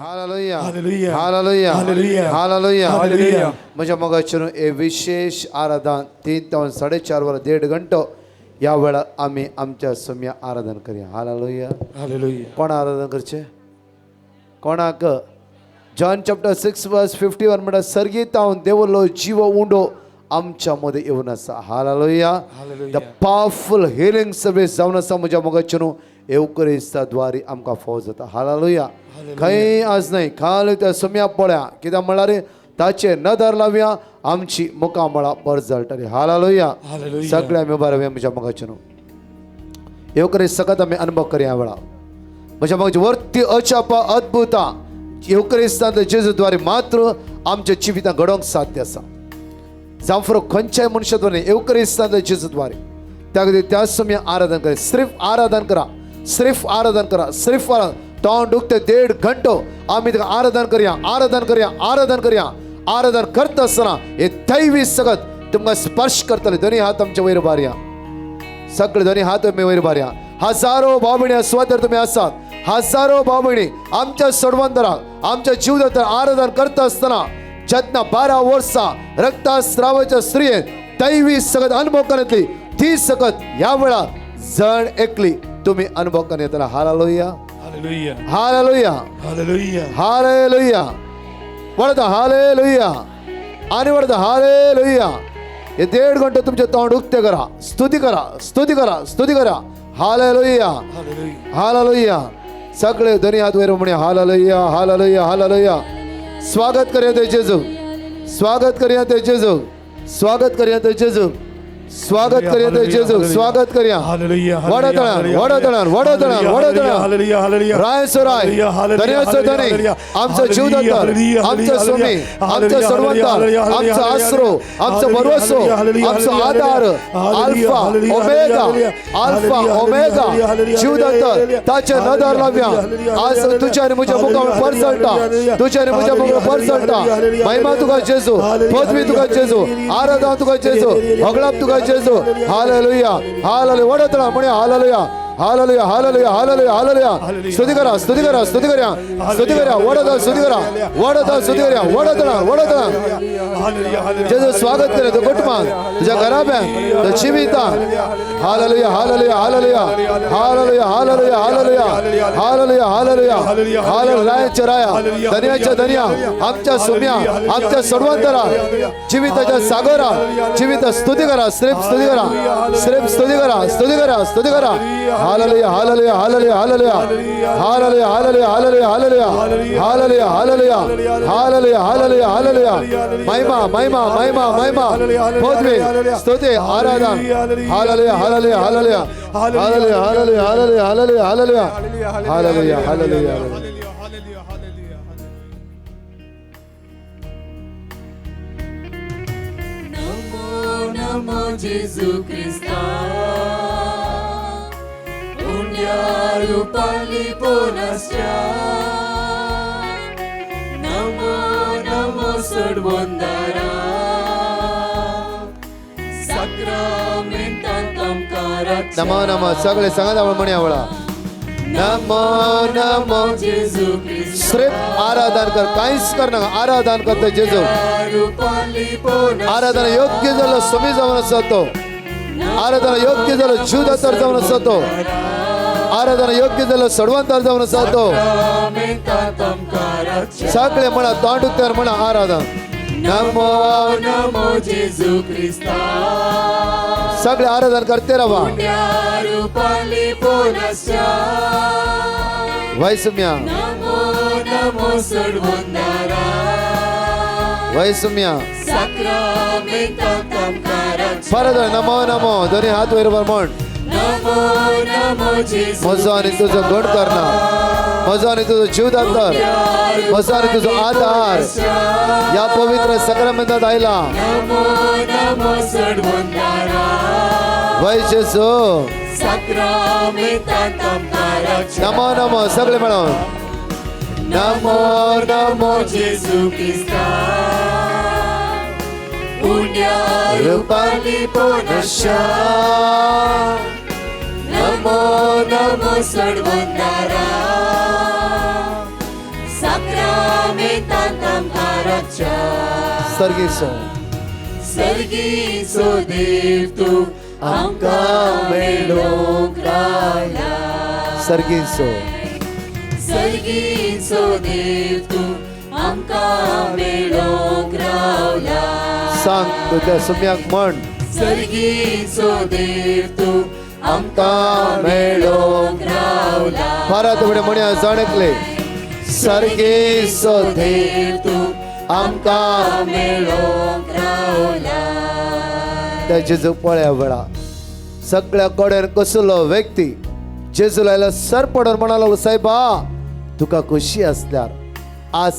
Hallelujah. Hallelujah. Hallelujah. Hallelujah. Hallelujah. Hallelujah. म्हज्या मोगाचेर हे विशेष आराधन 3 ते 4.5 वरां 1.5 घंटो ह्या वेळार आमी आमच्या सम्या आराधन करया. हालेलुया. हालेलुया. कोण आराधन करचें? कोणाक? जॉन चॅप्टर 6 वर्स 51 म्हणटा सर्गीतावन देवलो जीव उंडो आमच्या मदें येवन आसा. Hallelujah. Hallelujah. The powerful healing service जावन आसा म्हज्या मोगाचेर न्हू येवकरिस्ता द्वारी आमकां फावो जाता. हालेलुया. खंय आज न्हय खाली त्या सम्या पळया कित्याक म्हणल्यार ताचे नदर लावया आमची मुखामळां परजळटली. हालेलुया. हालेलुया. सगळे आमी उबे रावया म्हज्या मोगाचेर न्हू येवकरिस्त सकत आमी अनुभव करया वेळा म्हज्या मोगाचे वरती अचापा अद्भुतां येवकरिस्तांतल्या जेजू द्वारे मात्र आमच्या जिवितां घडोवंक साध्य आसा. जावं फरक खंयच्याय मनशा द्वारे येवकरिस्तांतल्या जेजू द्वारे त्या खातीर त्या समय आराधन करा. सिर्फ आराधन करा, सिर्फ आराधन करा, सिर्फ आराधन. तोंड उक्ते 1.5 घंटो आमी ताका आराधन करया, आराधन करया, आराधन करया. आराधन करता आसतना हे दैवी सगत तुमकां स्पर्श करतले. दोनी हात आमचे वयर बारया, सगळे दोनी हात आमी वयर बारया. हजारो भाव सुवातेर तुमी आसात, हजारो भाव आमच्या सोडवंतराक आमच्या जीवदातर आराधन करता आसतना जेन्ना 12 वर्सां रक्तस्रावाच्या स्त्रियेन दैवी सगत अनुभव करतली ती सगत ह्या वेळार जण एकली तुमी अनुभव करता येतला. Hallelujah. Hallelujah. Hallelujah. Hallelujah. Hallelujah. वळता हालेलुया आनी वळता हालेलुया. हे 1.5 घंटे तुमचे तोंड उक्ते करा, स्तुती करा, स्तुती करा, स्तुती करा. हालेलुया. हालेलुया. हालेलुया. सगळे दोन्ही हात वयर म्हणे हालेलुया, हालेलुया, हालेलुया. स्वागत करया ते जेजू, स्वागत करया ते जेजू, स्वागत करया ते जेजू, स्वागत करया ते जेजू, स्वागत करया. हालेलुया. वडतळान वडतळान वडतळान वडतळान. राय सोराय धन्याचो धनी आमचो जीवदातर आमचो स्वामी आमचो सर्वंतार आमचो आसरो आमचो भरवसो आमचो आधार अल्फा ओमेगा, अल्फा ओमेगा जीवदातर ताचे नदर लावया. आज तुझ्या आनी म्हज्या मुखार परजळटा, तुझ्या आनी म्हज्या मुखार परजळटा. महिमा तुका जेजू, पदवी तुका जेजू, आराधना तुका जेजू, होगळाप तुका जेजू. हालेलुया. हालेलुया. वडतळा म्हणे hallelujah, hallelujah, hallelujah, hallelujah, hallelujah. स्तुती करा, स्तुती करा, स्तुती करा, स्तुती करा. वडतळा स्तुती करा, वडतळा स्तुती करा, वडतळा वडतळा. जेजू स्वागत करे तो कुटुंबान, तुझ्या घराब्यान, तुझ्या जिवितान. Hallelujah, hallelujah, hallelujah, hallelujah, hallelujah, hallelujah, hallelujah, hallelujah, hallelujah. रायाच्या राया, धन्याच्या धन्या, आमच्या सुम्या, आमच्या सर्वांतरा, जिविताच्या सागरा, जिवित स्तुती करा, श्रेफ स्तुती करा, श्रेफ स्तुती करा, स्तुती करा, स्तुती करा. Hallelujah, hallelujah, hallelujah, hallelujah, hallelujah, hallelujah, hallelujah, hallelujah, hallelujah, hallelujah, hallelujah, hallelujah, hallelujah. महिमा, महिमा, महिमा, महिमा, पदवी, स्तुती, आराधन. Hallelujah, hallelujah, hallelujah, hallelujah, hallelujah, hallelujah, hallelujah, hallelujah, hallelujah, hallelujah. नमो नमो जेजू क्रिस्ता उंड्या पोनस्या. नमो नमो सडवंदारा साक्रामेंतांत आमकां राखच्या. नमो नमो सगळे सांगात आवळ म्हणी आवळा. नमो नमो जेजू क्रिस्ता. श्रेफ आराधन कर, कांयच कर नाका. आराधन करता जेजू, आराधना योग्य जालो समी जावन आसा तो, आराधना योग्य जालो जीवदातर जावन आसा तो, आराधना योग्य जालो सडवंतार जावन आसा तो. सगळे म्हणा तोंड उक्त्यार म्हणा आराधन. नमो नमो जेजू क्रिस्ता. सगळे आराधन करते रावा. वैसम्या नमो नमो सडवंदारा वैसम्या साक्रामेंतांत आमकां राखच्या. परत नमो नमो दोन्ही हात वयर म्हण. नमो नमो जेजू म्हजो आनी तुजो गण करना, म्हजो आनी तुजो जीवदातर, म्हजो आनी तुजो आधार ह्या पवित्र साक्रामेंतांत आयला. नमो नमो सडवंदारा वय जेजू. साक्रामेंतांत आमकां राखच्या. नमो नमो सगळे मेळोन. नमो नमो जेजू क्रिस्ता उण्या रुपाली पोनशा. नमो नमो सडवंदारा. साक्रामेंतांत आमकां राखच्या. सर्गीचो सर्गीचो देव तूं आमकां मेळोंक रावला. सर्गीचो सर्गीचो देव तूं आमकां मेळोंक रावला. सांग तुज्या सुम्याक म्हण. सर्गीचो देव तूं आमकां मेळोंक रावला. परत फुडें म्हणया जाण एकले. सर्गीचो देव तूं आमकां मेळोंक रावला. त्या जेजू पळया वेळा सगळ्या कडेन कसलो व्यक्ती जेजू लायला सर पडून म्हणालो, सायबा तुका खुशी आसल्यार आज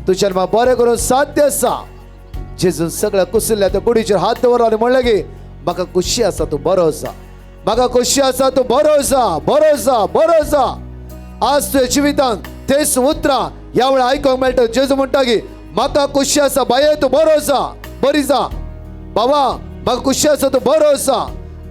तुज्यान म्हाका बरें करून साध्य आसा. जेजून सगळ्या कुसुल्ल्या त्या कुडीचेर हात दवरलो आनी म्हणलें की म्हाका खुशी आसा तूं बरो आसा, म्हाका खुशी आसा तूं बरो आसा, बरो आसा, बरो आसा. आज तुज्या जिवितांत तेच उतरां ह्या वेळार आयकूंक मेळटा. जेजू म्हणटा की म्हाका खुशी आसा बाये तूं बरो आसा, बरी जा बाबा, म्हाका खुशी आसा तूं बरो आसा.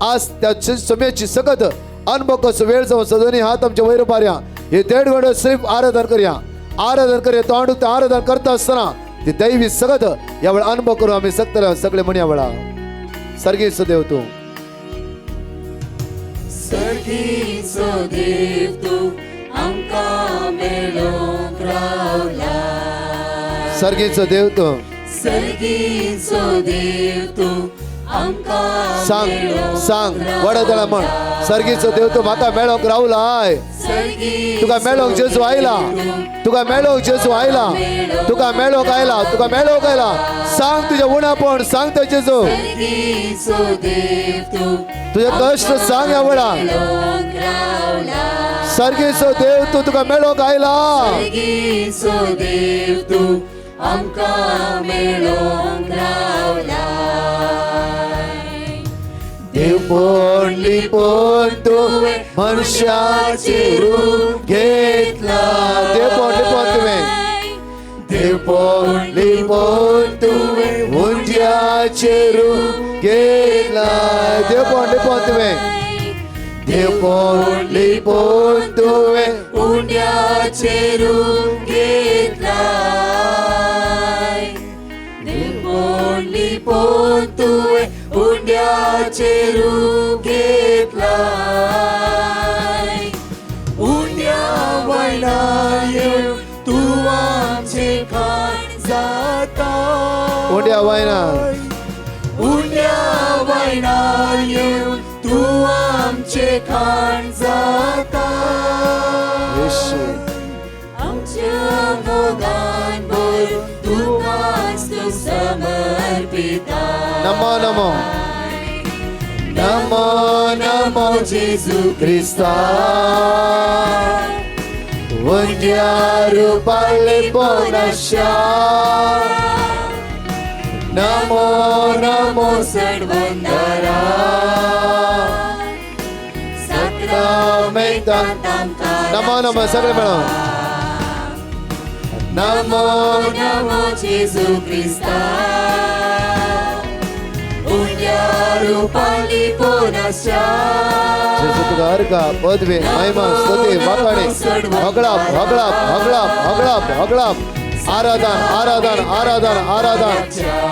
आज त्या सम्याची सकत अनुभव कसो वेळ जावन सदनी हात आमच्या वयर पारया. हे देड घंटो सिर्फ आराधन करया, आराधन करया. तोंड उक्तें आराधन करता आसतना ती दैवी सकत ह्या वेळार अनुभव करून आमी शकतले सगळे म्हणया वेळा. सर्गीचो देव तूं, सर्गीचो देव तूं आमकां मेळोंक रावला. सर्गीचो देव तूं, सर्गीचो देव तूं आमकां सांग सांग वडोदरा म्हण. सर्गीचो देव तूं म्हाका मेळोंक रावलाय. तुका मेळोंक जेजू आयला, तुका मेळोंक जेजू आयला, तुका मेळोंक आयला, तुका मेळोंक आयला. सांग तुजें उणापण, सांग त्या जेजू तुजे कश्ट सांग ह्या वेळार. सर्गीचो देव तूं तुका मेळोंक आयला. सर्गीचो देव तूं आमकां मेळोंक रावला. देवपण लिपोवन तुवें मनशाचें रूप घेतलां. देवपण लिपोवन तुवें, देवपण लिपोवन तुवें उंज्याचें रूप घेतलां. देवपण लिपोवन तुवें, देवपण लिपोवन तुवें उंड्याचें रूप घेतलां. देवपण लिपोवन तुवें उंड्याचें रूप घेतलां. उंड्या वयल्यार येवन तूं आमचें खाण जाता. उंड्या वयल्यार, उंड्या वयल्यार येवन तूं आमचें खाण जाता. आमच्या मोगान भरून तुकाच तूं समर्पिता. नमो नमो नमो नमो जेजू क्रिस्ता, उंड्या रुपार लिपोवन आशा. नमो नमो सडवंदारा साक्रामेंतांत. नमो नमो सगळे मेळोन. नमो नमो जेजू क्रिस्ता, उंड्या रुपार लिपोवन आशा. जेजू तुका अर्घा पदवी महिमा स्तुती वाखाणी होगळाप होगळाप होगळाप होगळाप होगळाप. आराधन आराधन आराधन आराधन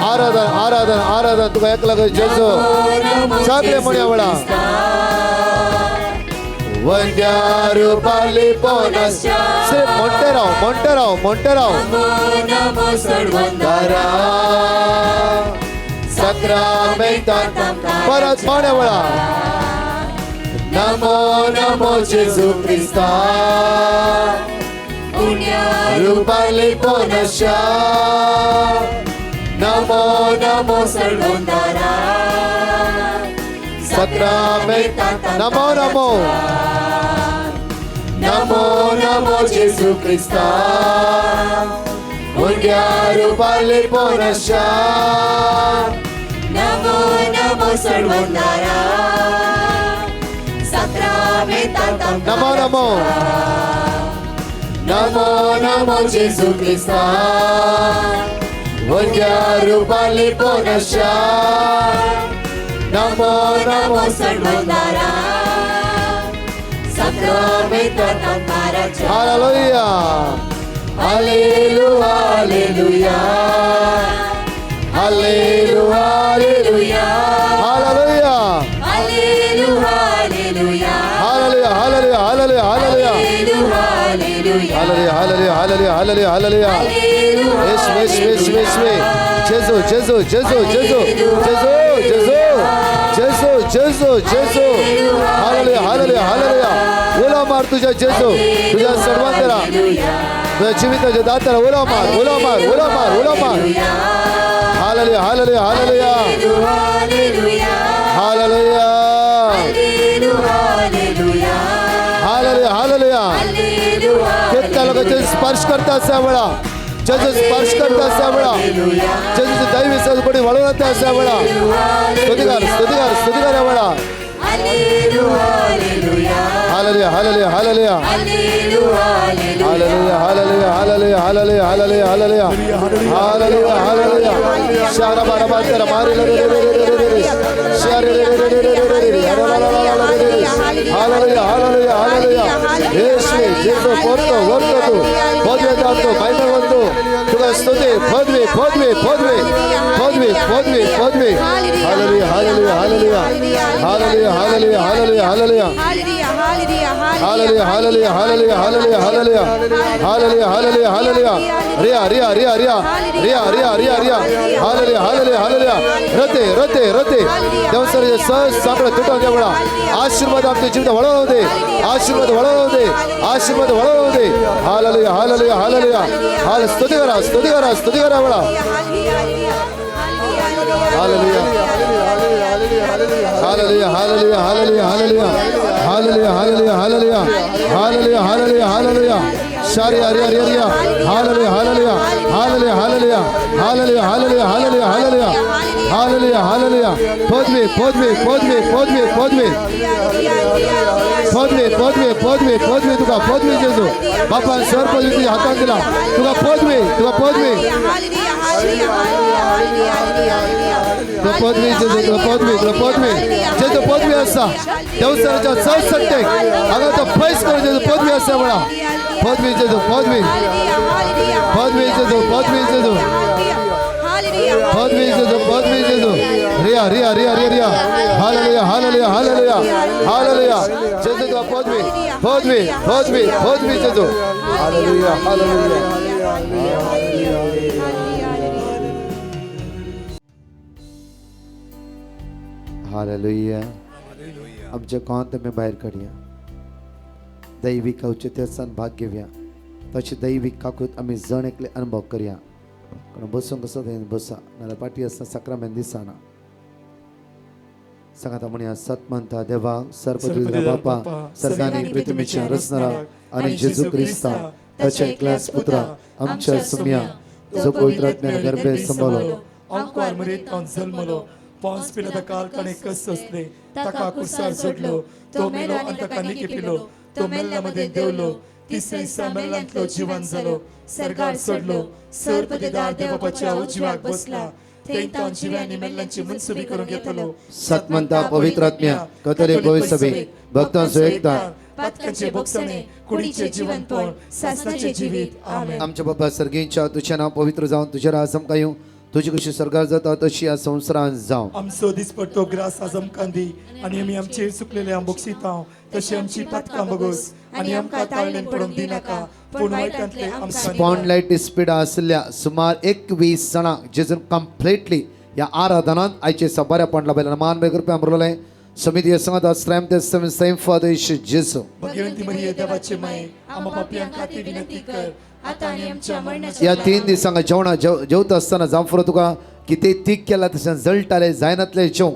आराधन आराधन आराधन तुका एकला जेजू. सगळे म्हणया वेळा. वंद्या रुपार लिपोवन आशा. सिर्फ म्हणते राव, म्हणते राव, म्हणते राव. दारा साक्रामेंतांत. परत म्हणया वेळा. नमो नमो जेजू क्रिस्ता, रुपार लिपोवन आशा. नमो नमो सडवंदारा साक्रामेंतांत. नमो नमो नमो नमो जेजू क्रिस्ता, उंड्या रुपार लिपोवन आशा. नमो नमो सडवंदारा साक्रामेंतांत. नमो नमो नमो नमो जेजू क्रिस्ता, उंड्या रुपार लिपोवन आशा. नमो नमो सडवंदारा साक्रामेंतांत. Hallelujah, hallelujah, Hallelujah, hallelujah, hallelujah, hallelujah, hallelujah, hallelujah, hallelujah, hallelujah, hallelujah, hallelujah, hallelujah. येशू, येशू, येशू, येशू. जेजू, जेजू, जेजू, जेजू, जेजू, जेजू, जेजू, जेजू, जेजू. Hallelujah, hallelujah, hallelujah. उलो मार तुझ्या जेजू, तुझ्या सर्वांतरा, तुझ्या जिविताच्या दाताला उलो मार, उलो मार, उलो मार, उलो मार. Hallelujah, hallelujah, hallelujah, hallelujah, hallelujah, hallelujah. कितक्या लोकांचे स्पर्श करता असा वेळा, जेजू स्पर्श करता असा वेळा, जेजूचे दैवी सदपडी वळवता असा वेळा. स्तुतिकार, स्तुतिकार, स्तुतिकार या वेळा. Hallelujah, hallelujah, hallelujah, hallelujah, hallelujah, hallelujah, hallelujah, hallelujah, hallelujah, hallelujah, hallelujah. शारा बारा बारा मारे रे रे रे रे रे रे, शारे रे रे रे रे रे रे, hallelujah, hallelujah, hallelujah. येशू, जेजू, पोरतो वरतो तू पदवे जातो, महिमा वंदो तुका स्तुती, पदवी, पदवी, पदवी, पदवी, पदवी, पदवी. Hallelujah, hallelujah, hallelujah, hallelujah, hallelujah, hallelujah, hallelujah, hallelujah, hallelujah, hallelujah, hallelujah, hallelujah, hallelujah, hallelujah, hallelujah. Riya, Riya, Riya, Riya, Riya, Riya, Riya, Riya. Hallelujah, hallelujah, hallelujah. रते, रते, रते. देवसर सहज साकडं तुटून वेळा आशीर्वाद आमच्या जीवित वळवून दे, आशीर्वाद वळवून दे, आशीर्वाद वळवून दे. Hallelujah, hallelujah, hallelujah. हाल स्तुती करा, स्तुती करा, स्तुती करा वेळा. Hallelujah, hallelujah, hallelujah, hallelujah, hallelujah, hallelujah, hallelujah, hallelujah, hallelujah, hallelujah, hallelujah. शारी Hari Hari Hari. Hallelujah, hallelujah, hallelujah, hallelujah, hallelujah, hallelujah, hallelujah, hallelujah, hallelujah, hallelujah. पदवी, पदवी, पदवी, पदवी, पदवी, पदवी, पदवी, पदवी, पदवी. तुका पदवी जेजू बापान सर पदवी तुझ्या हातान दिला. तुका पदवी, तुका पदवी, तुला पदवी जेजू, तुला पदवी, तुला पदवी जेजू. पदवी आसा देवसराच्या चौसट्टेक हांगा तो पयस करून जेजू पदवी आसा वेळा. पदवी जेजू, पदवी, पदवी जेजू, पदवी जेजू, पदवी जेजू, पदवी जेजू. रिया, रिया, रिया, रिया, रिया. Hallelujah, hallelujah, hallelujah, hallelujah. जेजू तुका पदवी, पदवी, पदवी, पदवी जेजू. Hallelujah, hallelujah. हालेलुया. आमच्या कोंत आमी भायर काडया, दैवीक औचित्यासान भाग घेवया, तशी दैवीक काकूत आमी जण एकले अनुभव करया. कारण बसूंक कसो थंय बसा, नाल्यार पाटी आसतना साक्रामेंत दिसना. सांगाता म्हणया, सतमंता देवा, सर्वपती बापा, सर्गानी पृथ्वीच्या रचणारा आनी जेजू क्रिस्ता ताच्या एकल्याच पुत्रा आमच्या सुम्या, जो पवित्र आत्म्यान गर्भे संभवलो, आंकवार मरेतान जल्मलो, पॉन्स पिलाता काल ताणें कस सोंसले, ताका कुर्सार जोडलो, तो मेलो आनी ताका निकी पिलो, तो मेल्ल्या मदें देवलो, तिसरे दिसा मेल्ल्यांतलो जिवन जालो, सर्गार सोडलो, सर्वपदेदार देवबापाच्या उजव्याक बसला, थंय तावन जिव्यांनी मेल्ल्यांची मनसुबी करूंक येतलो. सतमंता पवित्र आत्म्या, कथोलीक पवित्र सभेक, भक्तांचो एकता, पातकांचे भोगसणे, कुडीचे जिवनपण, सासणाचे जिवीत. आमेन. आमच्या बाबा सर्गींच्या, तुझें नांव पवित्र जावन तुजें राज आमकां येवं, तुजी कशी सरकार जाता तशी ह्या संवसारांत जावं. आमचो दिसपट्टो ग्रास आज आमकां दी आनी आमी आमचेर चुकलेले आम बक्षितांव, तशी आमची पातकां बगोस आनी आमकां ताळणेन पडूंक दिनाका, पूण वायटांतले आमकां स्पॉन्डिलायटीस पिडा आशिल्ल्या सुमार 21 जाणांक जेजून कंप्लिटली ह्या आराधनांत आयचे बऱ्यापण लाभलें. मान बेगर रुपया आमरलें समिती संगत आश्रम ते सेम फादर जेजू. भगवंती मरिये देवाचे माये, आम्हा पापयां खातीर विनंती कर, आता आनी आमच्या मरणाच्या ह्या 3 दिसांक जेवणा जेवता आसतना जांफरो तुका कितें तीक केला तशें जळटालें जायनातलें जेवण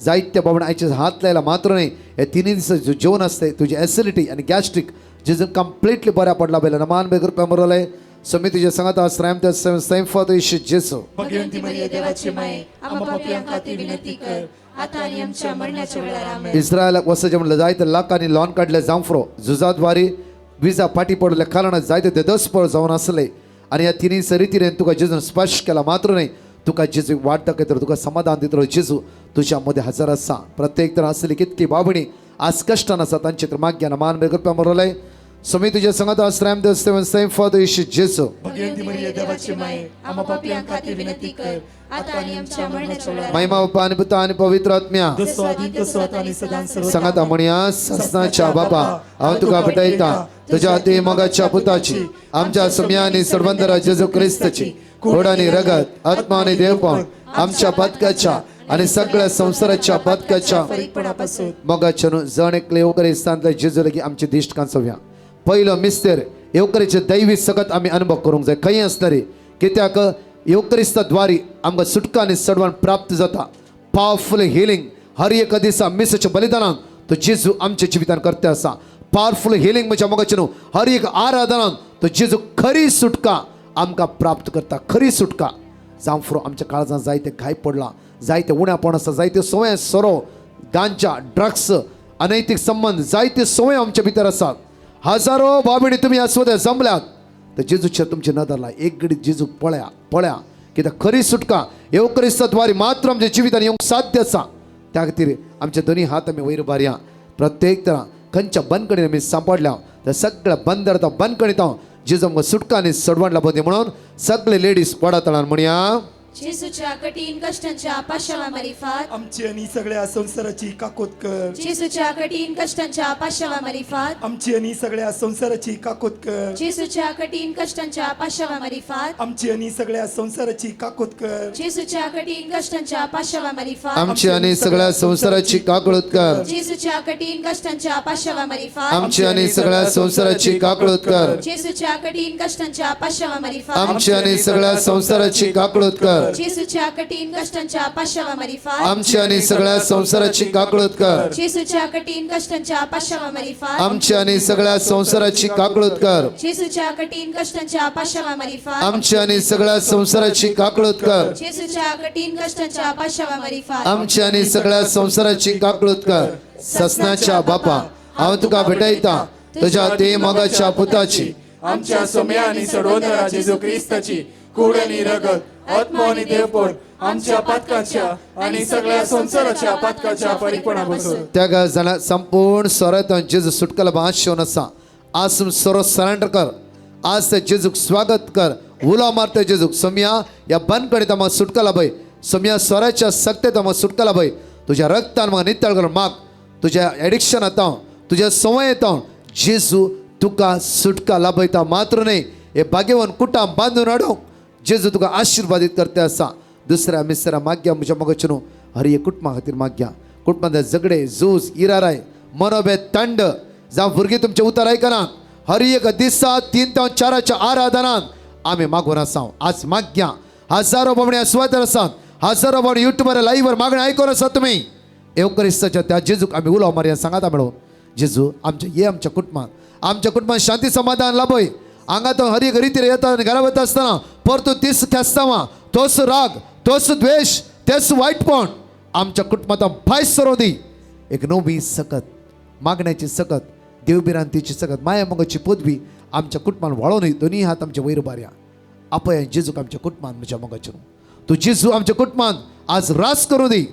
जायत्या बाबा आयचे हात लायला मात्र न्हय. हे 3 दिसां जेवण आसतंय तुजी एसिडिटी आनी गॅस्ट्रीक जेजून कंप्लिटली बऱ्या पडला बेला. मान बेगर रुपया मरवलें समितीचे संगत आश्रम ते सेम फादर जेजू. भगवंती मरिये देवाचे माये, आम्हा पापयां खातीर विनंती कर, आता आनी आमच्या मरणाच्या वेळार. आमेन. इस्रायलाक वचचें म्हणल्यार जायते लाखांनी लॉन काडले जांफरो झुजाद्वारी विजा फाटी पडल्या कारणान जायते देदस्पळ जावन आसले आनी ह्या तिन्ही सरितीन तुका जेजून स्पर्श केला मात्र न्हय, तुका जेजू वाट दाखयतलो, तुका समाधान दितलो. जेजू तुज्या मदें हजर आसा. प्रत्येक तर आसली कितकी बाबणी आज कश्टान आसा तांचे तर माग्यान मान बेगर रुपया मरवलें स्वामी तुझ्या संगत आश्रम देव सेम फॉर येशू जेजू. भगवंती मरिये देवाची माये, आम्हा पापयां खातीर विनंती कर, आता आणि आमच्या मरणाच्या वेळार. महिमा बापा आणि पुता आणि पवित्र आत्म्या. जसो आदी तसो आता आणि सदां सर्वदा. सांगात म्हणया. ससनाच्या बापा, हांव तुका भेटयता तुझ्या अति मोगाच्या पुताची, आमच्या सुम्या आणि सर्वंदरा जेजू क्रिस्तची गोड आणि रगत, आत्मा आणि देवपण आमच्या पातकाच्या आणि सगळ्या संसाराच्या पातकाच्या फरीकपणापासून. मोगाच्या जण एकले येवकरिस्तांतल्या जेजू लगी आमची दिश्ट कांचोवया. पहिलो मिस्तेर येवकरीचे दैवी सकत आमी अनुभव करूंक जाय खंय आसतरी, कित्याक येवकरिस्ता द्वारी आमकां सुटका आनी सडवण प्राप्त जाता. पावरफुल हिलिंग हर एका दिसा मिसाच्या बलिदानान तो जेजू आमच्या जिवितान करते आसा. पावरफुल हिलिंग म्हणजे मोगाचे न्हू, हर एक आराधनान तो जेजू खरी सुटका आमकां प्राप्त करता. खरी सुटका जावं फुरो आमच्या काळजान जायते घाय पडला, जायते उण्यापण आसा, जायते संवय, सोरो, गांजा, ड्रग्स, अनैतिक संबंध, जायते संवय आमच्या भितर आसात. हजारो भावणी तुमी आसवते जमल्यात तर जेजूचेर तुमची नदर लाय. एक घडी जेजू पळया पळया, कित्याक खरी सुटका येवक्रिस्ताद्वारे मात्र आमच्या जिवितान येवंक साध्य आसा. त्या खातीर आमचे दोन्ही हात आमी वयर बारया. प्रत्येक तरा खंयच्या बंदखणीन आमी सांपडल्या त्या सगळ्या बंदर बंदखणीत जेजू आमकां सुटका आनी सडवण लाबोवंदी म्हणून सगळे लेडीज वडा तळान म्हणया. जेजूच्या कठीण कष्टांच्या पाशावा मारिफात आमची आणि सगळ्या संसाराची काकोत कर. जेजूच्या कठीण कष्टांच्या पाशावा मारिफात आमची आणि सगळ्या संसाराची काकोत कर. जेजूच्या कठीण कष्टांच्या पाशावा मारिफात आमची आणि सगळ्या संसाराची काकोत कर. जेजूच्या कठीण कष्टांच्या पाशावा मारिफात आमची आणि सगळ्या संसाराची काकळूत कर. जेजूच्या कठीण कष्टांच्या पाशावा मारिफात आमची आणि सगळ्या संसाराची काकळूत कर. जेजूच्या कठीण कष्टांच्या पाशावा मारिफात आमची आणि सगळ्या संसाराची काकळूत कर. जेजूच्या कठीण कष्टांच्या पाशावा मारिफात आमची आणि सगळ्या संसाराची काकळूत कर. जेजूच्या कठीण कष्टांच्या पाशावा मारिफात आमची आणि सगळ्या संसाराची काकळूत कर. जेजूच्या कठीण कष्टांच्या पाशावा मारिफात आमची आणि सगळ्या संसाराची काकळूत कर. जेजूच्या कठीण कष्टांच्या पाशावा मारिफात आमची आणि सगळ्या संसाराची काकळूत कर. ससनाच्या बापा, हांव तुका भेटयता तुझ्या ते मोगाच्या पुताची, आमच्या सोम्या आणि सडवंदरा जेजू क्रिस्ताची कूड आणि रगत, आत्मा आणि देवपण आमच्या पातकाच्या आणि सगळ्या संसाराच्या पातकाच्या परिपणापासून. त्या जाणा संपूर्ण स्वरांत जेजू सुटकाला भास शिवन आसा. आज सोरो सरेंडर कर. आज त्या जेजूक स्वागत कर. उलो मारता जेजूक, सोम्या, ह्या बंदखणीत म्हाका सुटका लाभय. सोम्या, स्वराच्या सक्तेत म्हाका सुटका लाभय. तुज्या रक्तान म्हाका नितळ कर. माग तुज्या एडिक्शनांत, तुज्या संवयेंत जेजू तुका सुटका लाभयता. मात्र न्हय, हे भाग्यवान कुटां बांदून हाडूंक जेजू तुका आशिर्वादीत करते आसा. दुसऱ्या मिसरा माग्या म्हज्या मोगाचे न्हू, हर एक कुटुंबा खातीर माग्या. कुटुंबांत झगडे, झूज, इराराय, मनोभेद, तंड, जावं भुरगीं तुमचें उतर आयकना, हर एक दिसा 3 ते 4 आराधनान आमी मागून आसा. आज माग्या. हजारो बाबणी सुवातेर आसात, हजारो बाबणी युट्यूबार लाईव्हर मागणें आयकून आसात तुमी. येवक्रिस्ताच्या त्या जेजूक आमी उलो मारया. सांगाता मेळून, जेजू आमच्या ये आमच्या कुटुंबात, आमच्या कुटुंबात शांती समाधान लाभय. हांगा तो हर एक रितीर येता आनी घरा वता आसतना परतून तीच ख्यास्तावां, तोच राग, तोच द्वेश, तेच वायटपण आमच्या कुटुंबांत भायर सरों दी. एक नवी सकत, मागण्याची सकत, देवभिरांतीची सकत, माया मोगाची पदवी आमच्या कुटुंबान वाळोवन. दोन्ही हात आमच्या वयर बारया. आपय जेजूक आमच्या कुटुंबान. म्हज्या मोगाचे तूं जेजू आमच्या कुटुंबान आज रास करूं दी.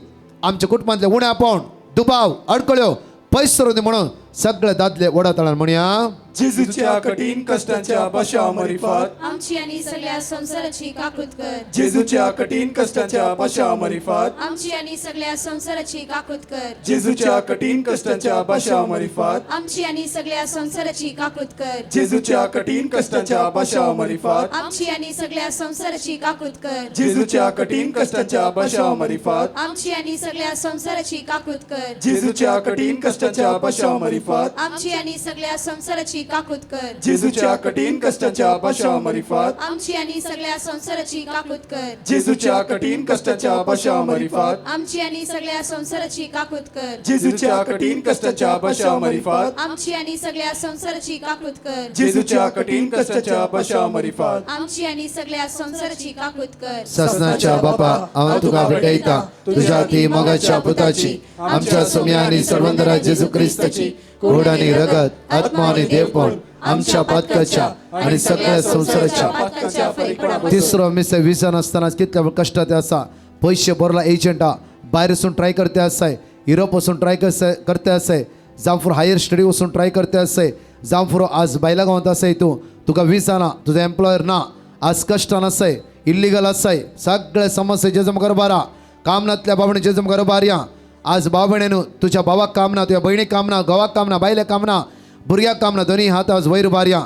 आमच्या कुटुंबांतले उण्यापण, दुबाव, अडकळ्यो पयस सरूं दी म्हणून सगळे दादले वडा तळान म्हणया. जेजूच्या कठीण कष्टांच्या पाशावा मारिफात आमची आणि सगळ्या संसाराची काकूत कर. जेजूच्या कठीण कष्टांच्या पाशावा मारिफात आमची आणि सगळ्या संसाराची काकूत कर. जेजूच्या कठीण कष्टांच्या पाशावा मारिफात आमची आणि सगळ्या संसाराची काकूत कर. जेजूच्या कठीण कष्टांच्या पाशावा मारिफात आमची आणि सगळ्या संसाराची काकूत कर. जेजूच्या कठीण कष्टांच्या पाशावा मारिफात आमची आणि सगळ्या संसाराची काकूत कर. जेजूच्या कठीण कष्टांच्या पाशावा मारिफात आमची आणि सगळ्या संसाराची काकूत कर. जेजूच्या कठीण कष्टांच्या पाशावा मारिफात आमची आणि सगळ्या संसाराची काकूत कर. जेजूच्या कठीण कष्टांच्या पाशावा मारिफात आमची आणि सगळ्या संसाराची काकूत कर. जेजूच्या कठीण कष्टांच्या पाशावा मारिफात आमची आणि सगळ्या संसाराची काकूत कर. जेजूच्या कठीण कष्टांच्या पाशावा मारिफात आमची आणि सगळ्या संसाराची काकूत कर. ससनाच्या बापा, हांव तुका भेटयता तुझ्या ती मोगाच्या पुताची, आमच्या सुम्या आणि सर्वंदरा जेजू क्रिस्ताची गोड आणि रगत, आत्मा आणि देवपण आमच्या पातकाच्या आणि सगळ्या संसाराच्या पातकाच्या फरीकपणापासून. तिसरो मिस विजन आसतना कितल्या कश्टात आसा. पयशे भरला एजंटा, भायर वचून ट्राय करते आसाय, युरोप वचून ट्राय करते आसाय, जावं फॉर हायर स्टडी वचून ट्राय करते आसाय. जावं फुरो आज बायला गांवांत आसाय तूं, तुका विसा ना, तुजो एम्प्लॉयर ना, आज कश्टान आसाय, इल्लिगल आसाय, सगळे समस्या जेजू मुखार उबारा. काम नातल्या बाबणे जेजू मुखार उबारया. आज बाबणे न्हू, तुज्या भावाक काम ना, तुज्या भयणीक काम ना, घोवाक काम ना, बायलेक काम ना, भुरग्याक काम ना, दोनी हात आज वयर उबारया.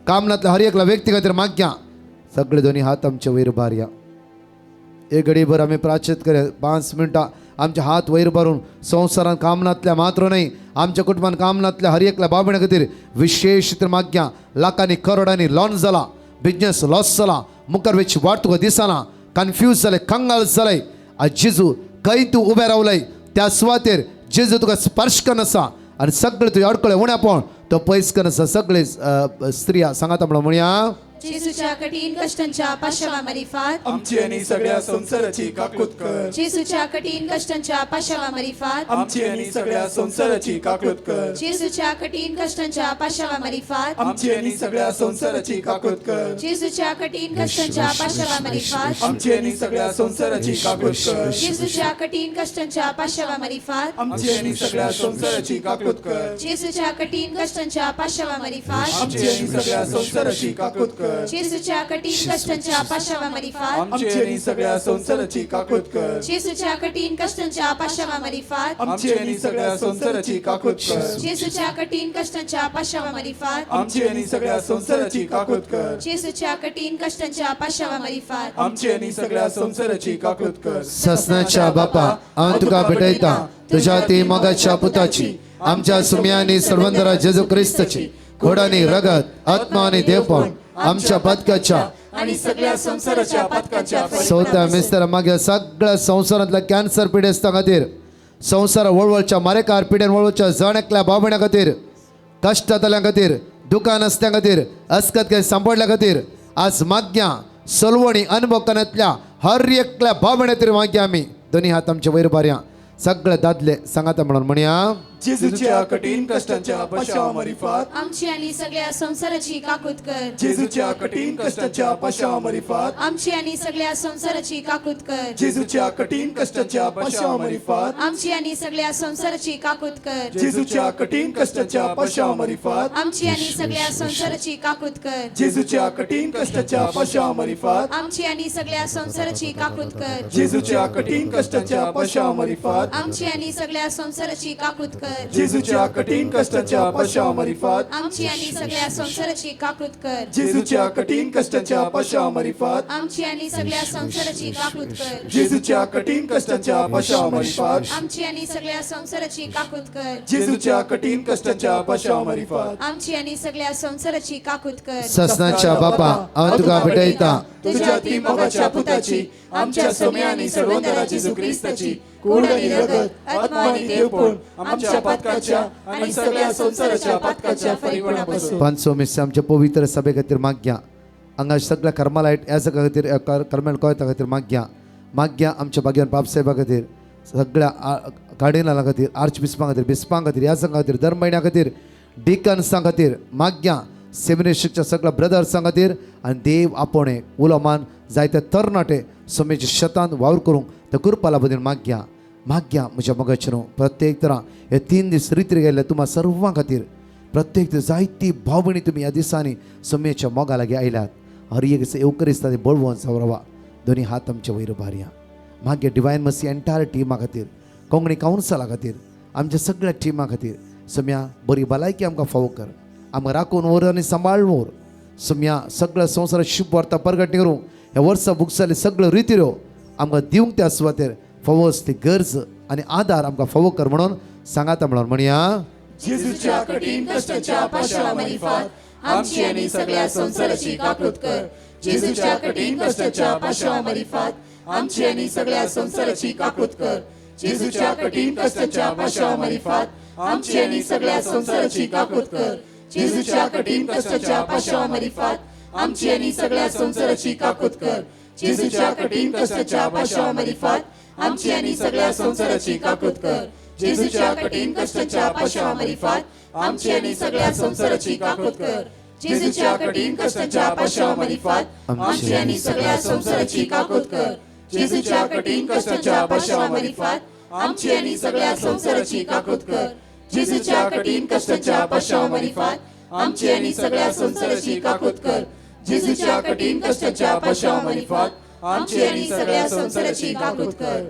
काम नातल्या हर एकल्या व्यक्ती खातीर मागया. सगळे दोनी हात आमचे वयर उबारया. एक घडीभर आमी प्राचित करया. 5 मिनटां आमचे हात वयर भरून संवसारान काम नातल्या मात्र न्हय, आमच्या कुटुंबान काम नातल्या हर एकल्या बाबण्या खातीर विशेश तर मागया. लाखांनी करोडांनी लॉन जाला, बिजनेस लॉस जाला, मुखार वेची वाट तुका दिसना, कन्फ्यूज जाले, कंगाल जाले. आज जेजू खंय तूं उबें रावलय त्या सुवातेर जेजू तुका स्पर्श करून आसा आनी सगळे तुजे अडकळे उणेपण तो पयस करून आसा. सगळे स्त्रिया सांगाता म्हणून म्हणया, जेजूच्या कठीण कष्टांच्या पाशावा मरिफात आमची आणि सगळ्या संसाराची काकूत कर. जेजूच्या कठीण कष्टांच्या पाशावा मरिफात आमची आणि सगळ्या संसाराची काकूत कर. जेजूच्या कठीण कष्टांच्या पाशावा मरिफात आमची आणि सगळ्या संसाराची काकूत कर. जेजूच्या कठीण कष्टांच्या पाशावा मरिफात आमची आणि सगळ्या संसाराची काकूत कर. जेजूच्या कठीण कष्टांच्या पाशावा मरिफात आमची आणि सगळ्या संसाराची काकूत कर. जेजूच्या कठीण कष्टांच्या पाशावा मरिफात आमची आणि सगळ्या संसाराची काकूत कर. जेजूच्या कठीण कष्टांच्या पाशावा मरिफात आमची आणि सगळ्या संसाराची काकूत कर. जेजूच्या कठीण कष्टांच्या पाशावा मरिफात आमची आणि सगळ्या संसाराची काकूत कर. जेजूच्या कठीण कष्टांच्या पाशावा मरिफात आमची आणि सगळ्या संसाराची काकूत कर. जेजूच्या कठीण कष्टांच्या पाशावा मरिफात आमची आणि सगळ्या संसाराची काकूत कर. ससनाच्या बापा, हांव तुका भेटयता तुझ्या ती मोगाच्या पुताची, आमच्या सुम्यानी सर्वंदरा जेजू क्रिस्ताची घोडानी रगत आत्मा आणि देवपण आमच्या पातकाच्या आणि सगळ्या संसाराच्या पातकाच्या चौथ्या मिस्तर मागीर सगळ्या संवसारांतल्या कॅन्सर पिडेस्तां खातीर, संवसार वळवळच्या मारेकार पिडेन वळवळच्या जण एकल्या भावभयणां खातीर, कश्टांतल्या खातीर, दुकान आसल्या खातीर, अस्कत काय सांपडल्या खातीर आज मागया. सलवणी अनुभवकानांतल्या हर एकल्या भावभयणां खातीर मागया. आमी दोनी हात आमचे वयर बारया. सगळे दादले सांगाता म्हणून म्हणया, जेजूच्या कठीण कष्टांच्या पाशावा मरिफात आमची आणि सगळ्या संसाराची काकूत कर. जेजूच्या कठीण कष्टांच्या पाशावा मरिफात आमची आणि सगळ्या संसाराची काकूत कर. जेजूच्या कठीण कष्टांच्या पाशावा मरिफात आमची आणि सगळ्या संसाराची काकूत कर. जेजूच्या कठीण कष्टांच्या पाशावा मरिफात आमची आणि सगळ्या संसाराची काकूत कर. जेजूच्या कठीण कष्टांच्या पाशावा मरिफात आमची आणि सगळ्या संसाराची काकूत कर. जेजूच्या कठीण कष्टांच्या पाशावा मरिफात आमची आणि सगळ्या संसाराची काकूत कर. जेजूच्या कठीण कष्टांच्या पाशावा मरिफात आमची आणि सगळ्या संसाराची काकूत कर. जेजूच्या कठीण कष्टांच्या पाशावा मरिफात आमची आणि सगळ्या संसाराची काकूत कर. जेजूच्या कठीण कष्टांच्या पाशावा मरिफात आमची आणि सगळ्या संसाराची काकूत कर. जेजूच्या कठीण कष्टांच्या पाशावा मरिफात आमची आणि सगळ्या संसाराची काकूत कर. ससनाच्या बापा, हांव तुका भेटयता तुझ्या ती मोगाच्या पुताची, आमच्या सोम्या आणि सर्वंदरा जेजू क्रिस्ताची कूड आणि रगत आत्मा आणि देवपण आमच्या पातकाच्या आणि सगळ्या संसाराच्या पातकाच्या परिपणापासून. पांचसो मिस आमच्या पवित्र सभे खातीर मागया. हांगा सगळ्या कर्मालायट ह्या सगळ्या खातीर, कर्मेल कोयता खातीर मागया. मागया आमच्या भाग्यान बापसाहेबा खातीर, सगळ्या कार्डिनला खातीर, आर्च बिस्पां खातीर, बिस्पां खातीर, ह्या संघा खातीर, दर म्हयन्या खातीर, डिकन्सां खातीर मागया. सेमिनेशीच्या सगळ्या ब्रदर्सां खातीर आनी देव आपोणे उलो मान जायते तरणाटे सोमेच्या शेतान वावर करूंक त्या कृपा बदल मागया. मागया म्हज्या मोगाचें न्हू प्रत्येक तरा हे 3 दीस रितीर गेल्ले तुमा सर्वां खातीर प्रत्येक जायती भाव भयणी तुमी ह्या दिसांनी सोमेच्या मोगा लागीं आयल्यात. हर एक येवकरिस्ता ते बळवंत जावं. दोनी हात आमचे वयर उबारया. मागीर डिवायन मसी एंटायर टिमा खातीर, कोंकणी कावन्सला खातीर, आमच्या सगळ्या टिमा खातीर सोम्या बरी भलायकी आमकां फावो कर, आमकां राखून व्हर आनी सांबाळ व्हर. सोम्या सगळ्या संवसारात शुभ वार्ता परगटणी करूंक ह्या वर्सा बुकसाले सगळ्यो रितिऱ्यो आमकां दिवंक त्या सुवातेर फावो ती गरज आनी आदार आमकां फावो कर म्हणून सांगाता म्हणून म्हणया, जेजूच्या कठीण कष्टांच्या पाशावा मरिफात आमची आणि सगळ्या संसाराची काकूत कर. जेजूच्या कठीण कष्टांच्या पाशावा मरिफात आमची आणि सगळ्या संसाराची काकूत कर. जेजूच्या कठीण कष्टांच्या पाशावा मरिफात आमची आणि सगळ्या संसाराची काकूत कर. जेजूच्या कठीण कष्टांच्या पाशावा मरिफात आमची आणि सगळ्या संसाराची काकूत कर. जेजूच्या कठीण कष्टांच्या पाशावा मरिफात आमची आणि सगळ्या संसाराची काकूत कर. जेजूच्या कठीण कष्टांच्या पाशावा मरिफात आमची आणि सगळ्या संसाराची काकूत कर. जेजूच्या कठीण कष्टांच्या पाशावा मरिफात आमची आणि सगळ्या संसाराची काकूत कर. जेजूच्या कठीण कष्टांच्या पाशावा मरिफात आमची आणि सगळ्या संसाराची काकूत कर. जेजूच्या कठीण कष्टांच्या पाशावा मरिफात आमची आनी सगळ्या संवसाराची काकूत कर. जेजूच्या कठीण कष्टाच्या पाशांव मारिफात आमची आनी सगळ्या संवसाराची काकूत कर.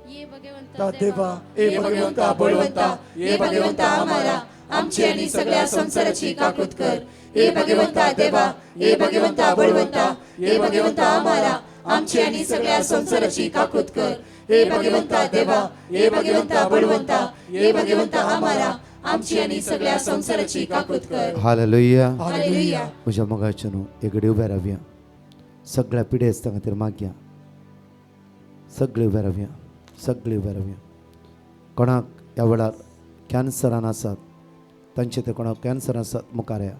ये भगवंता देवा, ए भगवंता बळवंता, ए भगवंता आम्हाला आमची आनी सगळ्या संवसाराची काकूत कर. ए भगवंता देवा, ए भगवंता बळवंता, ए भगवंता आम्हाला आमची आनी सगळ्या संवसाराची काकूत कर. ए भगवंता देवा, ए भगवंता बळवंता, ए भगवंता आम्हाला आमची आनी सगळ्या संवसाराची काकूत कर. हालेलुया. हालेलुया. म्हज्या मोगाचे न्हू एकडे उबे रावया, सगळ्या पिडेस्तां खातीर मागया. सगळे उबे रावया, सगळे उबे रावया. कोणाक ह्या वेळार कॅन्सरान आसात तांचे ते कोणाक कॅन्सर आसात मुखार या.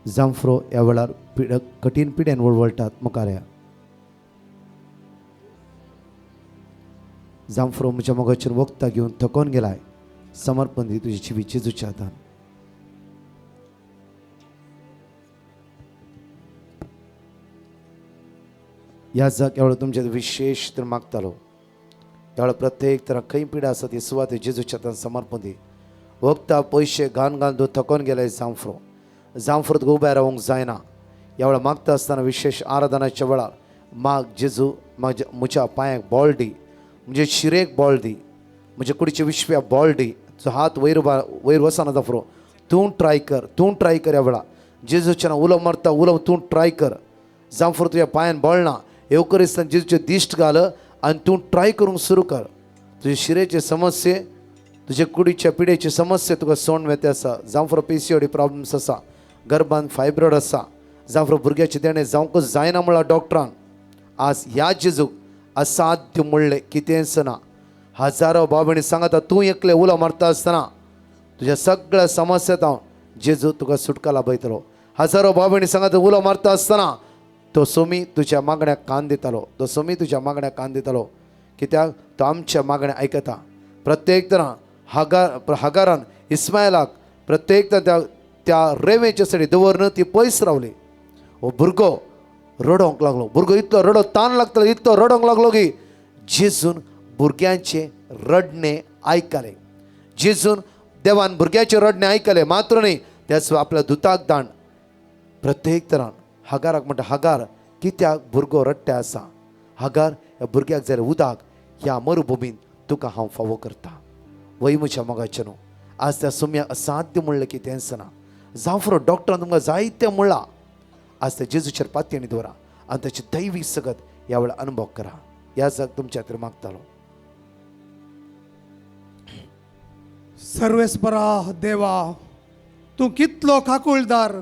जांफ्रो ह्या वेळार कठीण पिड्यान वळवळटात मुखार या. जांफ्रो म्हज्या मोगाचेर वखदां घेवन थकोन गेलाय, समर्पण दी तुजी जिवीत जेजूच्या हातान. ह्या जाग ह्या वेळार तुमचे विशेश तर मागतालो. ह्या वेळार प्रत्येक तर खंय पिडा आसा ती सुवात जेजूच्या हातान समर्पण दी. वखदां पयशे घान घालून तूं थकोन गेलाय जांफ्रो, जांफ्रो तुका उबें रावंक जायना. ह्या वेळार मागता आसतना विशेश आराधनाच्या वेळार माग, जेजू म्हज्या पांयांक बळ दी, म्हजे शिरेक बळ दी, म्हज्या कुडीचे विश्व्या बळ दी. तुजो हात वयर वयर वचना जांफ्रो, तूं ट्राय कर, तूं ट्राय कर. ह्या वेळार जेजूच्या नांव उलो मारता, उलो तूं ट्राय कर. जांफ्रो तुज्या पांयान बळना, येवकरिस्तान जेजूचे दिश्ट घाल आनी तूं ट्राय करूंक सुरू कर. तुजे शिरेचे समस्ये, तुजे कुडीच्या पिडेची समस्या तुका सोंड वेते आसा. जांफ्रो PCOD problems आसा, गर्भान फायब्रॉयड आसा, जांफ्रो भुरग्याचें देणें जावंकच जायना म्हणलां डॉक्टरान. आज ह्या जेजूक असाध्य म्हणलें कितेंच ना. हजारो भाव भयणी सांगता, तूं एकलें उलो मारता आसतना तुज्या सगळ्या समस्यांत हांव जेजू तुका सुटका लाभयतलो. हजारो भाव भयणी सांगता, उलो मारता आसतना तो सोमी तुज्या मागण्याक कान दितालो, तो सोमी तुज्या मागण्याक कान दितालो. कित्याक तो आमच्या मागण्या आयकता. प्रत्येक तरां हगारान इस्मायलाक प्रत्येक त्या त्या रेवेच्या सडी दवरून ती पयस रावली. हो भुरगो रडोंक लागलो, भुरगो इतलो रडो तान लागतलो, इतलो रडोंक लागलो की जेजून भुरग्यांचें रडणें आयकलें. जेजून देवान भुरग्याचें रडणें आयकलें मात्र न्ही, त्याच आपल्या दुताक दाण प्रत्येक तरान हगाराक म्हणटा, हगार कित्याक भुरगो रडटे आसा, हगार ह्या भुरग्याक जाल्यार उदक ह्या मरुभुमीन तुका हांव फावो करता. वय म्हज्या मोगाचें न्हू, आज त्या सुम्या असाध्य म्हणलें कितेंच ना. जांफ्रो डॉक्टरान तुमकां जायतें म्हणलां, आज त्या जेजूचेर पातयेणी दवरा आनी ताची दैवी सगत ह्या वेळार अनुभव करा. ह्या जाग तुमच्या खातीर मागतालो. सर्वेस्परा देवा, तूं कितलो काकुळदार,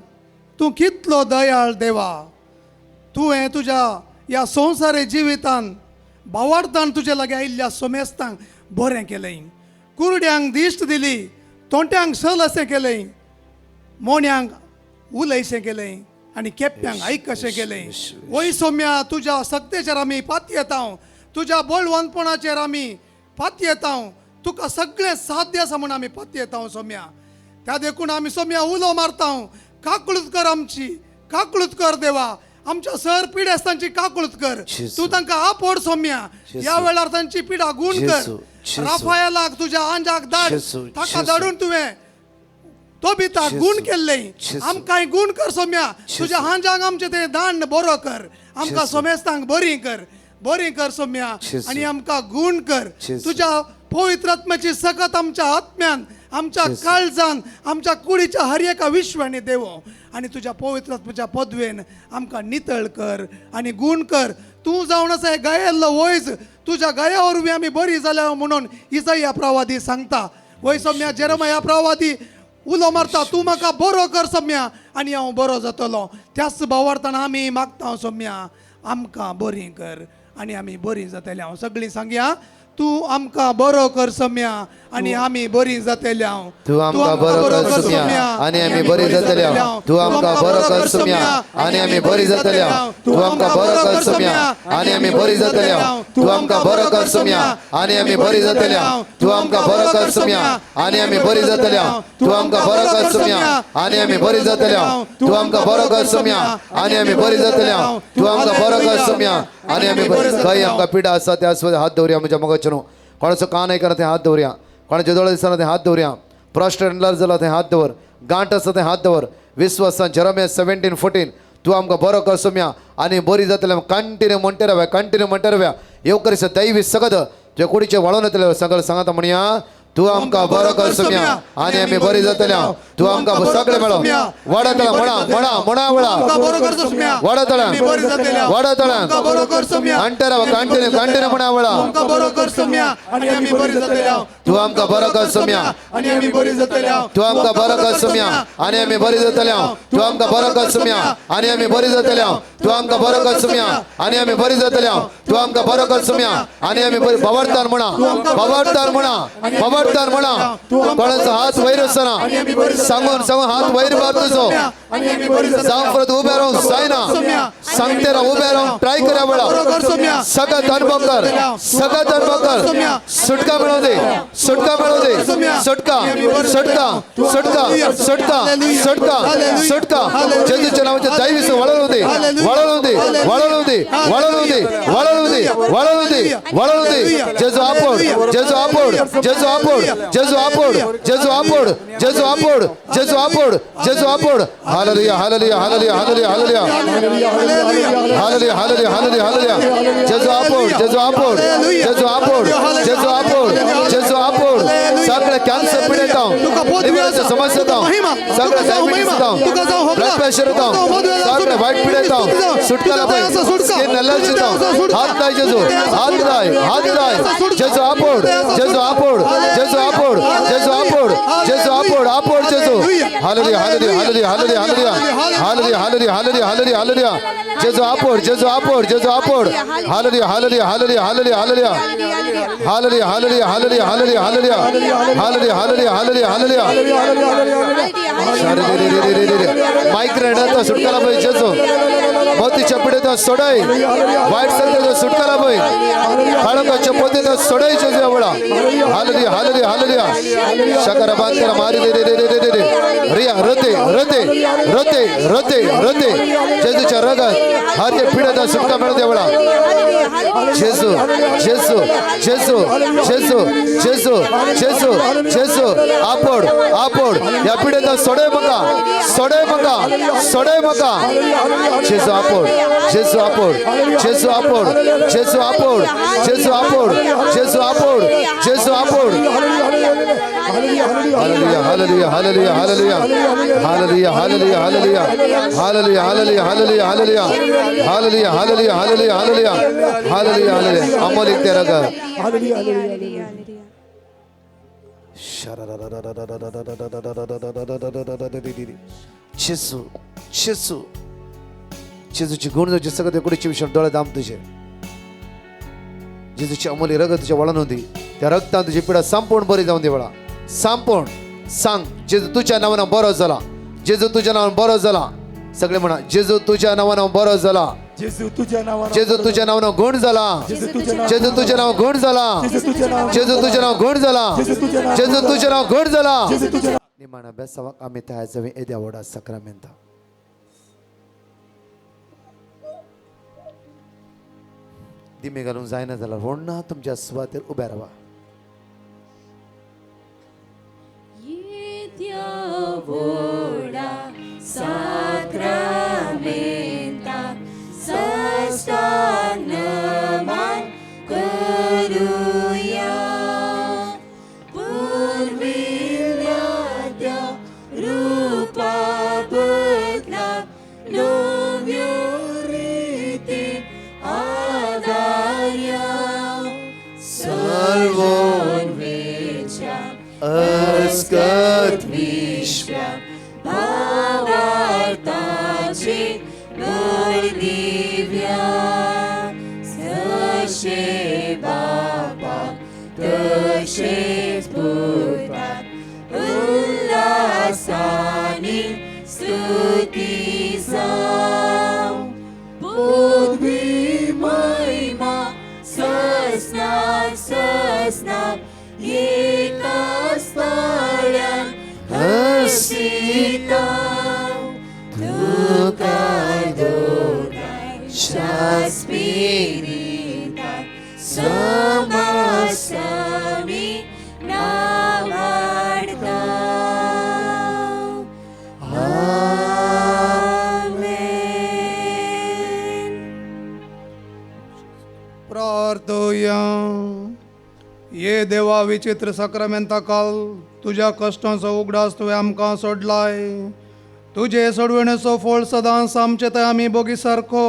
तूं कितलो दयाळ देवा. तुवें तुज्या ह्या संवसारी जिवितान भावार्थान तुजे लागीं आयिल्ल्या सोमेस्तांक बरें केलें, कुरड्यांक दिश्ट दिली, तोंट्यांक सल अशें केलें, मोण्यांक उलयशें केलें आनी केप्प्यांक आयक कशें केलें. वय सोम्या, तुज्या सक्तेचेर आमी पातयेता, तुज्या बळवंतपणाचेर आमी पातयेता, तुका सगळें साध्य आसा म्हूण आमी पातयेता सोम्या. त्या देखून आमी सोम्या उलो मारता, काकळूत कर आमची, काकळूत कर देवा, आमच्या सर पिडेस्तांची काकळूत कर. तूं तांकां आपोड सोम्या, ह्या वेळार तांची पिडा गुण कर. राफायलाक तुज्या आंजाक धाड, ताका धाडून तुवें तो बिता गुण केल्ले, आमकांय गुण कर सोम्या. तुज्या हांजाक आमचें तें दांड बरो कर, आमकां सोमेस्तांक बरी कर, बरी कर सोम्या, आनी आमकां गुण कर. तुज्या पवित्र आत्म्याची सकत आमच्या आत्म्यान, आमच्या काळजान, आमच्या कुडीच्या हर एका विश्वाने देवो, आनी तुज्या पवित्र आत्म्याच्या पदवेन आमकां नितळ कर आनी गुण कर. तूं जावन आसा गायेल्लो वयज, तुज्या गाया वरवीं आमी बरी जाल्या म्हणून इसाया प्रवादी सांगता. वय सोम्या, जेरमाया प्रवादी उलो मारता, तूं म्हाका बरो कर सोम्या आनी हांव बरो जातलो. त्याच भावार्थान आमी मागता सोम्या, आमकां बरी कर आनी आमी बरी जातले. हांव सगळीं सांगया, तूं आमकां बरो कर सोम्या आनी आमी बरी जातले. तूं आमकां बरो कर सोम्या आनी आमी बरी जातले. तूं आमकां बरो कर सोम्या आनी आमी बरी जातले. तूं आमकां बरो कर सोम्या आनी आमी बरी जातले. तूं आमकां बरो कर सोम्या आनी आमी बरी जातले. तूं आमकां बरो कर सोम्या आनी आमी बरी जातले. तूं आमकां बरो कर सोम्या आनी आमी बरी जातले. तूं आमकां बरो कर सोम्या आनी आमी बरी जातले. तूं आमकां बरो कर सोम्या आनी आमी बरी. खंय आमकां पिडा आसा त्या हात दवरया म्हज्या मोगाचें न्हू. कोणाचो कान आयकना ते हात दवरया, कोणाचे दोळे दिसना ते हात दवरया. प्रोस्टेट एनलार्ज जाला थंय हात दवर, गांठ आसा थंय हात दवर. विस्वासान जेरोमिया 17:14 तूं आमकां बरो कर सोम्या आनी बरी जातले. Continue म्हणटे रावया, continue म्हणटे रावया. येवकरीस दैवी सगद तुज्या कुडीचें वळोवन येतलें. सगळें सांगता म्हणया, तूं आमकां बरो कर सोम्या आनी आमी बरी जातल्या. तूं आमकां सगळें मेळो. वाडतला म्हणा म्हणा म्हणा वळा वाडतला वाडतला कंटेरा कंटिन्यू कंटिन्यू म्हणा वळा. तूं आमकां बरो कर सोम्या आनी आमी बरी जातल्या. तूं आमकां बरो कर सोम्या आनी आमी बरी जातल्या. तूं आमकां बरो कर सोम्या आनी आमी बरी जातल्या. तूं आमकां बरो कर सोम्या आनी आमी बरी जातल्या. तूं आमकां बरो कर सोम्या आनी आमी बरी. भवार्थान म्हणा, भवार्थान म्हणा, भवार्थान म्हणा. कोणाचो हात वयर आसना, सांगून सांगून हात वयर मार तुजो. जावं परत उबे रावूंक जायना, सांगते राव, उबे रावूंक ट्राय करा वेळा. सगळ्यात अनुभव कर, सगळ्यात अनुभव कर. सुटका मिळवू दे, सुटका मिळवू दे. सुटका सुटका सुटका सुटका सुटका सुटका. जेजूच्या नावाच्या दैवी वळवू दे, वळवू दे, वळवू दे, वळवू दे, वळवू दे, वळवू दे, वळवू दे. जेजू आपोड, जेजू आपोड, जेजू आपोड, जेजू आपोड, जेजू आपोड, जेजू आपोड, जेजू आपोड, जेजू आपोड. Hallelujah hallelujah hallelujah hallelujah hallelujah hallelujah hallelujah hallelujah hallelujah. जेजू आपोड, जेजू आपोड, जेजू आपोड, जेजू आपोड, जेजू आपोड. सगळे कॅन्सर पिडेत, समस्या, सगळे डायबिटीस, ब्लड प्रेशर, सगळे वाईट पिडेत, सुटका स्किन एलर्जी. हात लाय जेजू, हात लाय, हात लाय. जेजू आपोड, जेजू आपोड, जेजू आपोड, जेजू आपोड, जेजू आपोड, आपोड जेजू. Hallelujah hallelujah hallelujah hallelujah hallelujah hallelujah hallelujah hallelujah hallelujah. जेजू आपोड, जेजू आपोड, जेजू आपोड. Hallelujah hallelujah hallelujah hallelujah hallelujah hallelujah hallelujah hallelujah hallelujah hallelujah hallelujah hallelujah hallelujah hallelujah. Migraine सुटकाला पाहिजे जेजू, मोतीच्या पिढीत सोडाय, वाईट संगत सुटकाला पाहिजे, काळोखाच्या पोतीत सोडाय जेजू एवढा. Hallelujah hallelujah hallelujah. शकरा बांधकरा मारी दे दे दे दे दे रिया रते रते रते रते रते. जेजूच्या रगात हर एक पिढीत सुटका मिळते एवढा. जेजू जेजू जेजू जेजू जेजू जेजू जेजू. आपोड आपोड या पिढीत सोडे मका, सोडे मका, सोडे मका. जेजू आपोड, जेजू आपोड, जेजू आपोड, जेजू आपोड, जेजू आपोड, जेजू आपोड, जेजू आपोड. Hallelujah hallelujah hallelujah hallelujah hallelujah hallelujah hallelujah hallelujah hallelujah hallelujah hallelujah hallelujah hallelujah hallelujah hallelujah hallelujah hallelujah. Amolik तेरा ग. जेजू जेजू जेजूची गुण जे सगळं कुडीचे विषय डोळे दाम तुझे. जेजूची अमोली रगत तुझ्या वळण होती, त्या रक्तान तुझी पिढा संपूर्ण बरी जाऊन दे वळा. संपूर्ण सांग जेजू तुझ्या नावानं बरो झाला, जेजू तुझ्या नावानं बरो झाला. सगळे म्हणा जेजू तुझ्या नावानं बरो झाला, जेजू तुझ्या नावानं, जेजू तुझ्या नावानं गुण झाला, जेजू तुझ्या नाव गुण झाला, जेजू तुझ्या नाव गुण झाला, जेजू तुझ्या नाव गुण झाला. निमाणा बेसावाक आमी तयार जावी येद्या व्हडा साक्रामेंता. दिमे घालून जायना जाल्यार व्हडना तुमच्या सुवातेर उबे रावा. अस्कत विश्व भावार्थाचे बळदिव्या, जशे बापा तशेच पुताक उल्हासानी स्तुती जावं. पदवी महिमा ससनाक ससनाक एकाच ताळ्यान हसिता. तुका दोगांय शास्पिरिताक समासामी नावाडता. प्रार्थया. ये देवा विचित्र साक्रामेंता काल तुज्या कश्टांचो उगडास तुवें आमकां सोडलाय. तुजे सोडवणेचो फळ सदांच आमचे थंय आमी बोगी सारको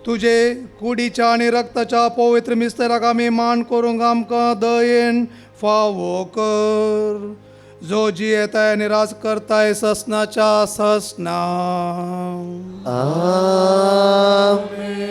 तुजे कुडीच्या आनी रक्ताच्या पवित्र मिस्तेराक आमी मान करूंक आमकां दयेन फावो कर, जो जियेताय आनी राज करताय ससनाच्या ससना. आमेन.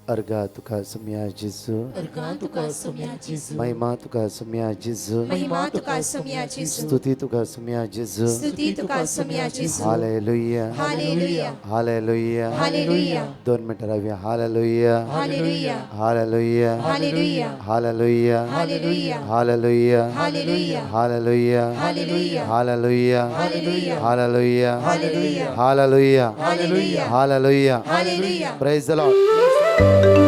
अर्घा तुका सुम्या जेजू, अर्घां तुका सोम्या जेजू, महिमा तुका सुम्या जेजू, महिमा तुका सोम्या जेजू, स्तुती तुका सुम्या जेजू. स्तुती तुका सोम्या जेजू. Hallelujah, hallelujah, hallelujah. Hallelujah. 2 मिनिटं राहूया. Hallelujah, hallelujah, hallelujah, hallelujah, hallelujah, hallelujah, hallelujah, hallelujah, hallelujah, hallelujah, hallelujah, hallelujah, hallelujah, hallelujah, hallelujah, hallelujah, hallelujah. Hallelujah. Praise the lord.